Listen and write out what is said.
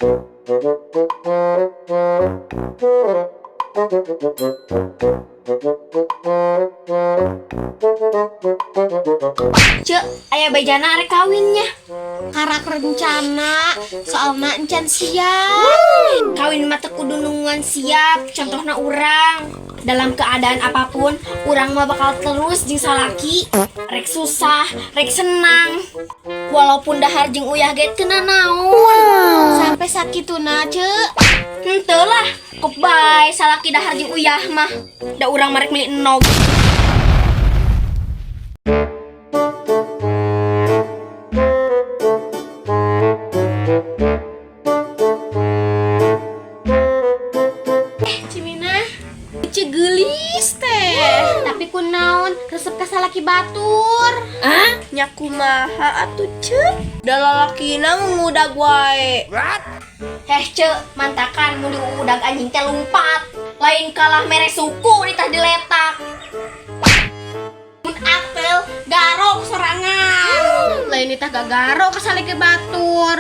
Cek, aya bejana arek kawinnya. Karak rencana, soalna encan siap. Kawin mah teu kudu nungguan siap, contohna urang. Dalam keadaan apapun, urang mah bakal terus jeung salaki. Rek susah, rek senang. Walaupun dahar jeung uyah ge teu nanaon. Sampai sakituna, Cek? Henteu lah, kok bae salaki dahar jeung uyah mah. Da urang mah rek meuli enog. Cimina, Cek geulis teh. Tapi kunaon resep ka salaki batur? Ah, nya kumaha atuh, Cek? Da lalakina ngudag wae. Heh, Cek, mantakan mun diudag anjing teh lumpat. Lain kalah mere suku ditah diletak. Mun apel garok sorangan. Lain ditah gagaro ka salaki batur.